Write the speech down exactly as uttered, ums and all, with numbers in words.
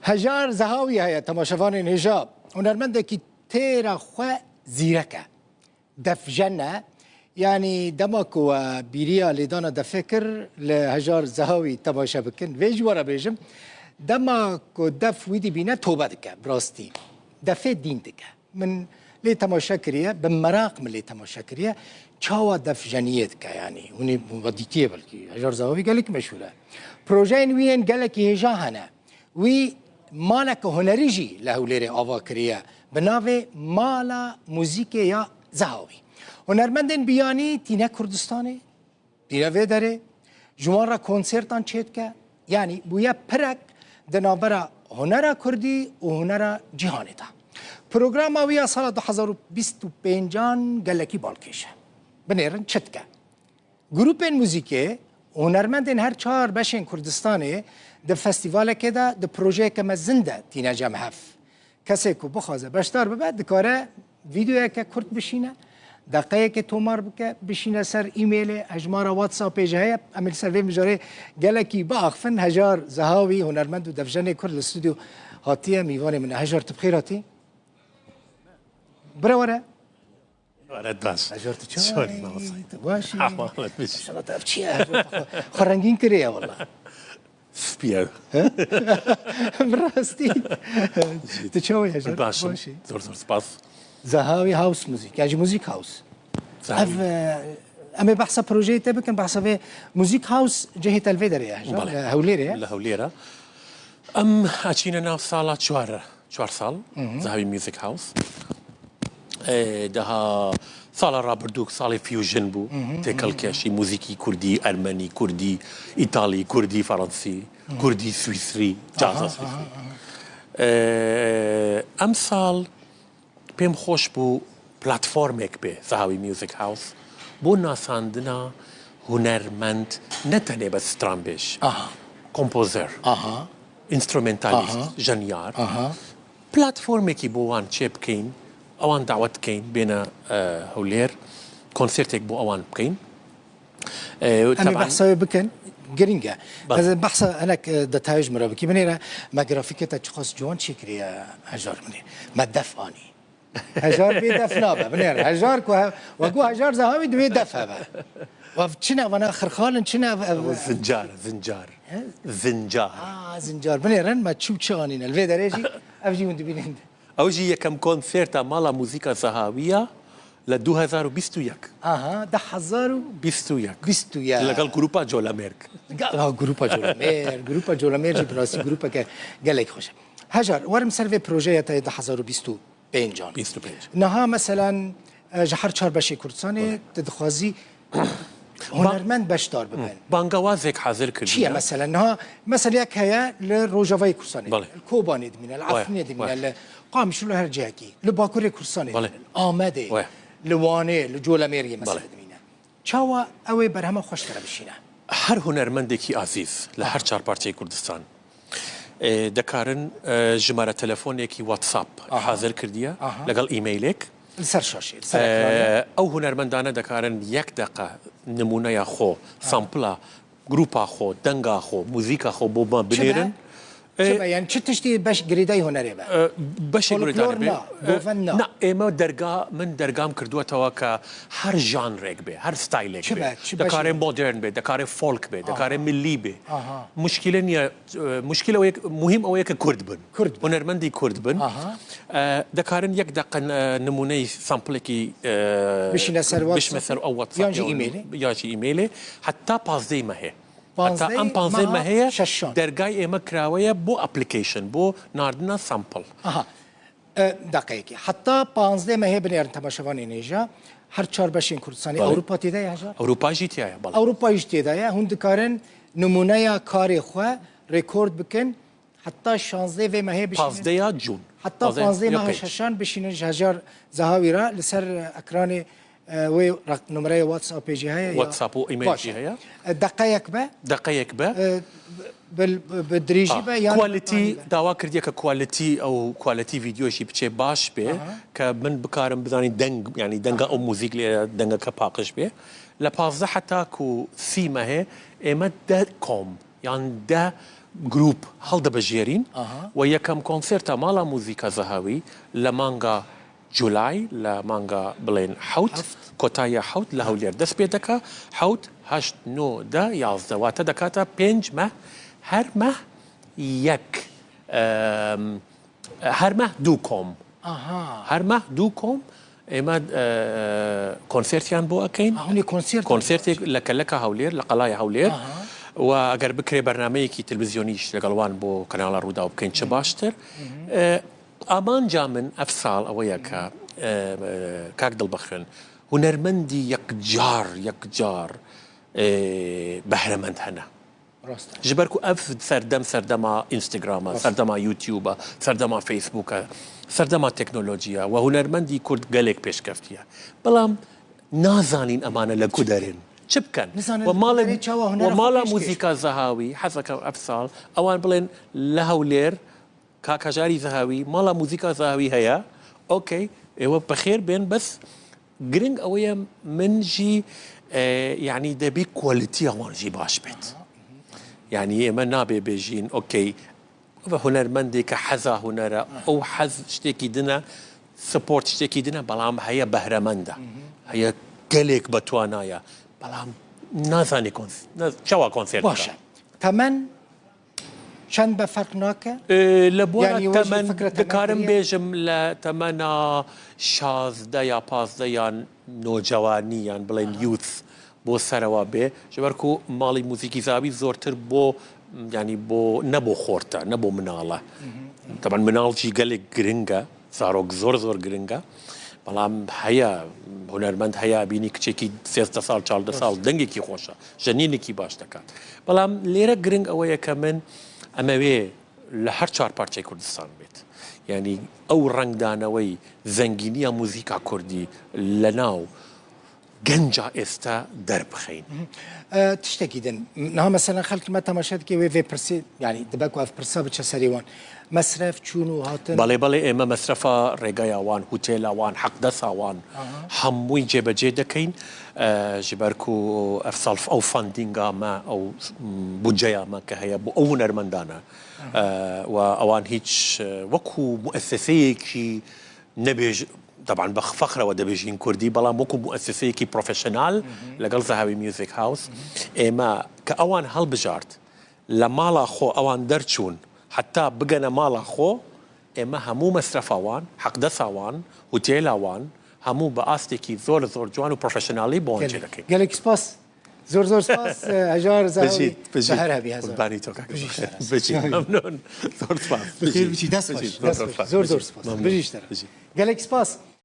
Hejar Zehawî heye, temaşevanên hêja. Hunermendekî têra xwe zîrek e. Defjen e. Yanî dema ku we bîriya lêdana defê kir, li Hejar Zehawî temaşe bikin. Vê ji we re bêjim, dema ku def wî dibîne, tobe dike, bi rastî. Defê dîn dike. Min lê temaşe kiriye, bi meraq min lê temaşe kiriye. Çawa def jeniyê dike yanî? Hûn ê, hûn ve dîtiye belkî. Hejar Zehawî gelek meşhûr e. Projeyên wî yên gelekî hêja hene. Wî maleke hunerî jî li Hewlêrê ava kiriye. Bi navê Mala Muzîkê ya Zehawî. Hunermendên biyanî tîne Kurdistanê, tîne vê derê, ji wan re konsertan çêdike. Yanî bûye pirek di navbera hunera kurdî û hunera cîhanê de. Programa wî ya sala du hezar û bîst û pêncan gelekî balkêş e. Binêrin çi dike? Grûpên muzîkê û hunermendên her çar beşên Kurdistanê di festîvalekê de, di projeyeke mezin de tîne cem hev. Kesê ku bixwaze beşdar bibe, dikare vîdeoyeke kurt bişîne, deqeyekê tomar bike, bişîne ser e-mailê, hejmara WhatsAppê jî heye. Em ê li ser vê mijarê gelekî biaxifin. Hejar Zehawî, hunermend û devjenê Kurd li stûdyo hatiye, mîvanê min e. Hejar, tu bi xêr hatî. Bira were. Were baş. Hejar, tu çawa Sorry, yî? Mama Said. Tu baş yî? Ahmet, baş. Maşallah, tu ev çi ye? Hejar, xwe, xwe rengîn kiriye wela. Spî ye. He? Bi rastî. Tu çawa yî, Hejar? Baş im. Baş yî? Zor zor spas. Zehawî house music, yani muzîk house. Zehawî. Ev, e, em ê behsa projeyê te bikin, behsa vê muzîk house cihê te li vê derê ye, Hejar? Belê. Li Hewlêrê ye? Li Hewlêrê. Em açîne nav sala çar. Çar sal, Hı hı. Zehawî Music House. E, daha sala rabirdûk salê fusion bû. Hı hı, Têkelkeşî, hı hı. Muzîkî kurdî, ermenî, kurdî, îtalî, kurdî, fransî, Hı. kurdî, swîsrî, Aha, caza swîsrî. Aha, aha. E, em sal pêm xweş bû platformek be Zehawî Music House. Bo nasandina hunermend ne tenê bes stranbêj. Aha. Kompozer. Aha. Înstrumentalîst, Aha. jenyar. Aha. Platformekî bo wan çêbikeyn, ewan dawet keyn, bêne, e, Hewlêr, konsertek bo ewan bikeyn. E, Em ê taban behsa wê bikin, giring e. Bak. Ez behsa hinek, e, detayê ji min re bikî. Binêre me grafîkê te çiqas ciwan çêkiriye, Hejar, binêre. Me def anî. Hejar bê def nabe, binêre. Hejar ku he-, we got Hejar Zehawî, divê def hebe. Ve çi ne, vana xirxal in, çi ne, ev, ev, Ama zincar, zincar. He? Zincar. Aa, zincar. Binêrin, me çi û çi anîne. Li vê derê jî, ev jî hûn dibînin. Ew jî yekem konserta Mala Muzîka Zehawî ya li du hezar û bîst û yek. Aha, du hezar û bîst û yek. Bîst û yek. Legal grupa Colemêrg. Ga-, ha, grupa Colemêrg. Grupa Colemêrg jî bi rastî grupeke gelek xweş e. Hejar, werim ser vê projeya te yê du hezar û bîst û pêncan. Bîst û pênc. Niha meselen, e, ji her çar beşê Kurdistanê Belê. tu dixwazî hunermend beşdar bibin. Bangawazek hazir kir Çi ye diye. meselen? Niha, mesela yek heye li Rojavayê Kurdistanê, Belê. li Kobanê dimîne, li Waya, Efrînê dimîne, waya. li Qamişlo her cihekî, li Bakurê Kurdistanê, Belê. li Amedê, Waya. li Wanê, li Colemêrgê mesela Belê. dimîne. Çawa ew ê berhema xwe ji te re bişîne? Her hunermendekî azîz li her çar parçeyê Kurdistan, e, dekarin, e, jimare telefonekî WhatsApp Aha. hazir kirdiye Aha. legal e-mailek. Li ser şaşê, li ser ekranê. E, ew hunermendane dekarin yek deqe nimûneya xwe, sampla, grupa xwe, denga xwe, muzîka xwe bo me Çi be? binêrin. Çi E, be? Yani çi tiştî beş girêdayî hunerê be? E, beşê Folklor girêdayî be. na, E, govend na. na, ême derga, min dergam kirduwe tewa ke her janrek be, her stylek Çi be. be? Çi Dekare beşê? modern be, dekare folk be, dekare Aha. millî be. Aha. Muşkile niye, e, muşkile o yek, muhîm o ye ke Kurd bin. Kurd bin. Hunermendî Kurd bin. Aha. E, dekarin yek deqe, e, nimûneyî samplekî, e, Bişîne ser WhatsApp. bişme ser ew WhatsApp Ya jî ya, e-mailê. ya jî e-mailê. Heta pazdehê mehê. Heta Panzdehê em panzdehê meha mehê ye, şeşan. dergay ême kirawe ye bo application, bo nardina sample. Aha. E, deqeyekê. Heta panzdehê mehê binêrin temaşevanên hêja. Her çar beşên Kurdistanê. Belê. Ewropa tê de ye, Hejar? Ewropa jî tiya ye, belê. Ewropa jî tê de ye. Hûn dikarin nimûneya karê xwe rekord bikin. Heta şanzdehê vê mehê bişînin. Pazdeh ya Jûn. Heta Pazdeh, pazdeh ya meha pênc. şeşan bişînin ji Hejar Zehawî re li ser ekranê, e, wê raq-, numereyê WhatsAppê jî heye ya? WhatsApp û e-mail Baş jî e. heye. E, deqeyek be? Deqeyek be. E, bi, bi, bi dirêjî Ha, be yan quality, anî be? dawa kiriye ke quality ew quality video jî biçe baş be, Aha. ke min bikarim bizanî deng, yani denga Aha. ew muzîk lê dengeke paqij be. Li pazdeh heta ku sî mehê ême deh kom, yan deh grûp hildibijêrîn. Aha. We yekem konserta Mala Muzîka Zehawî li manga July, li manga, bilên, hewt, Heft. Kotaya hewt li Hewlêr dest pê dike. Hewt, heşt, no, deh, yazdeh. Wate dekata pênc meh, her meh yek, em, her meh du kom. Aha. Her meh du kom. Ême, e, konsertiyan bo ekeyn. Ha, hûn ê konsertê Konsertê li Keleka Hewlêr, li Qelaya Hewlêr. Aha. Û eger bikirê bernameyekî televîzyonî jî legal wan bo kanala Rûdaw bikeyn, çi baştir. E, amanca min ev sal ew ye ke, e, e, kak Dilbixwin, hunermendî yekcar, yekcar, e, behremend hene. Rast e. Ji ber ku ev serdem, serdema Instagram e, Rast. Serdema YouTube e, serdema Facebook e, serdema teknolojî ye. We hunermendî Kurd gelek pêşkeftiye. Belam nazanîn emane li ku derin. Çi bikin? Nizanin We malê, li ku derê çawa hunera we xwe mala pêş muzîka Zehawî, hezeke ev sal, ewan bilên li Hewlêr, Kak Hejarî Zehawî, Mala Muzîka Zehawî heye. Okey, ê we bi xêr bên, bes giring ew ye min jî, e, yanî debî quality-ya wan jî baş bêt. Yanî ême nabê bêjîn, okey, ve hunermendê ke heza huner e, ew hez ştêkî din e, sport ştêkî din e, belam heye behremend e. Heye gelek betwana ye. Belam nazanî kons-, na-, çawa konsert Baş e. bike. Temen çend be ferq nake? E, li bora Yanî we jî temen fikre temen dikarim kiriye? bêjim li temena şazdeh ya pazdeh yan nocewanî yan bilên Aha. youth bo serewa bê. Ji ber ku malî muzîkî Zehawî zortir bo, yanî bo, ne bo xorte, ne bo minal e. Teban minal jî gelek giring e. Zarok zor zor giring e. Belam heye, hunermend heye, bînî kiçekî sêzdeh sal, çardeh sal, Rast. dengekî xweş e. Jenînekî baş dikat. Belam lêre giring ew ye ke min, em ê wê li her çar parçeyê Kurdistan bêt. Yanî ew rengdaneweyî, zengîniya muzîka Kurdî li nav genca êste derbixeyn. E, tiştekî din. Niha mesela xelk me temaşe dike wê vê pirsê, yanî dibe ku ev pirsa biçe serê wan. Mesref, çûn û hatin. Belê, belê, ême mesrefa rêgeya wan, hotêla wan, heqdesa wan, Aha. hemûyî cêbecê dekeyn. E, ji ber ku ev sal ew fundinga me, ew, m, budceya me ke heye bo ew hunermendan e. E, we ewan hîç, e, wekû muesseseyekî nebêj-, teban bi fexre we dibêjîn kurdî, belam wekû muesseseyekî profesyonel legel Zehawî Music House, ême ke ewan helbijart, li mala xwe ewan derçûn, heta bigene mala xwe, ême hemû mesrefa wan, heqdesa wan, hotêla wan, hemû bi astekî zor zor ciwan û profesyonelî bi wan Gelek, çêdikin. Gelek spas. Zor zor spas, e, Hejar Zehawî. Bijît, bijît. Beher hebî Hejar. Qurbanî to kaka. Bijît. Bijît. Memnun. Zor spas. Bi xêr biçî, dest xweş. Bijît. Zor, Dest zor xweş. spas. Zor zor Bijît. spas. Memnun. Bijî ji te re. Bijît. Gelek spas.